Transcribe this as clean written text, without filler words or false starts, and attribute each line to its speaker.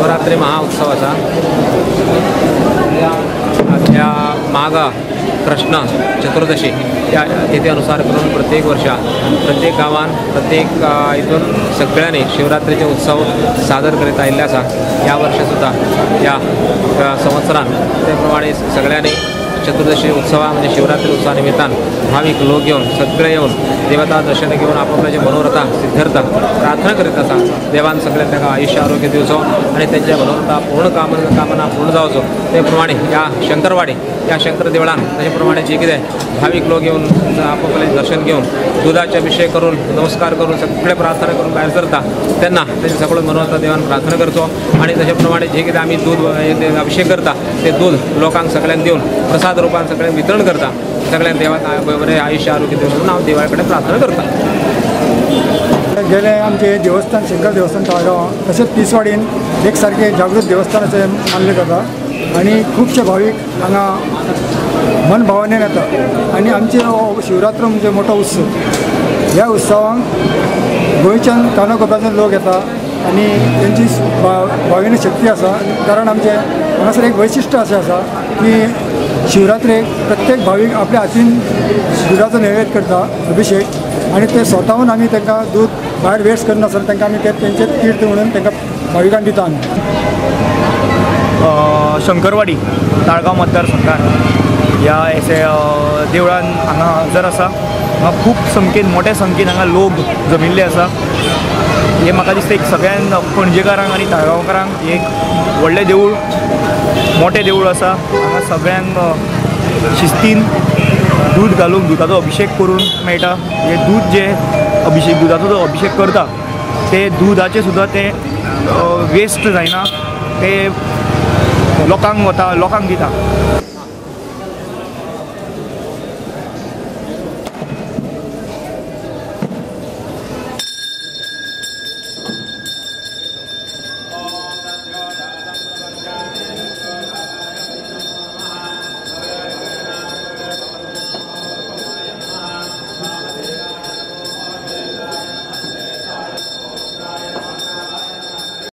Speaker 1: शिवरात्री महाउत्सव आसा. ह्या माघ कृष्ण चतुर्दशी या तिथी अनुसार करून प्रत्येक वर्षा प्रत्येक गांवान प्रत्येक हितून सगळ्यांनी शिवरात्रीचे उत्सव सादर करीत आयिल्ले आसा. ह्या वर्सा सुद्दां ह्या संवत्सरान ते प्रमाणे सगळ्यांनी चतुर्दशी उत्सवा म्हणजे शिवरात्री उत्सवा निमित्तान भावीक लोक येवन सगळे येवन देवता दर्शन घेवन आपापल्याचे मनोरथा सिद्ध्यर्थ प्रार्थना करीत आसा. देवान सगळ्यांक तांकां आयुश्य आरोग्य दिवचो आनी तेंच्या मनोरथा पूर्ण कामना पूर्ण जावचो. ते प्रमाणे ह्या शंकरवाडी ह्या शंकर देवळान ताचे प्रमाणे जे कितें भावीक लोक येवन आपापलें दर्शन घेवन दुदाचे अभिषेक करून नमस्कार करून सगळे प्रार्थना करून भायर सरता तेन्ना तेजे सगळो मनोरथा देवान प्रार्थना करचो आनी तशे प्रमाणे जे कितें आमी दूद अभिषेक करता ते दूद लोकांक सगळ्यांक दिवन प्रसाद रूपान सगळ्यांक वितरण करता. सगळ्यांक देवाक बरें आयुश्य आरोग्य दिवन म्हणून हांव देवा कडेन प्रार्थना करता.
Speaker 2: गेले आमचे देवस्थान शंकर देवस्थान ताळगांव तशेंच तिसवाडीन एक सारकें जागृत देवस्थान अशें मानलें जाता आनी खुबशे भावीक हांगा मन भावनेन येता आनी आमचे हो शिवरात्र म्हणजे मोठो उत्सव. ह्या उत्सवांक गोंयच्यान कानाकोपऱ्याच्यान लोक येता आनी तेंची भाविनी शक्ती आसा. कारण आमचें हांगासर एक वैशिश्ट अशें आसा की शिवरात्रेक प्रत्येक भावीक आपल्या हातीन दुदाचो नैवेद्य करता अभिषेक आनी ते स्वताहून आमी तांकां दूद भायर वेस्ट करनासतना तांकां आमी ते तेंचे तीर्थ म्हणून तांकां भाविकांक दिता. आमी
Speaker 3: शंकरवाडी ताळगांव मतदारसंघात ह्या एसे देवळान हांगा हजर आसा. हांगा खूब संख्येन मोठ्या संख्येन हांगा लोक जमिल्ले आसा. हें म्हाका दिसता एक सगळ्यांक पणजेकारांक आनी ताळगांवकारांक एक व्हडलें देवूळ मोठें देवूळ आसा. हांगा सगळ्यांक शिस्तीन दूद घालून दुदाचो अभिषेक करून मेळटा. हें दूद जें अभिषेक दुदाचो जो अभिषेक करता ते दुदाचें सुद्दां तें वेस्ट जायना, तें लोकांक वता, लोकांक दिता.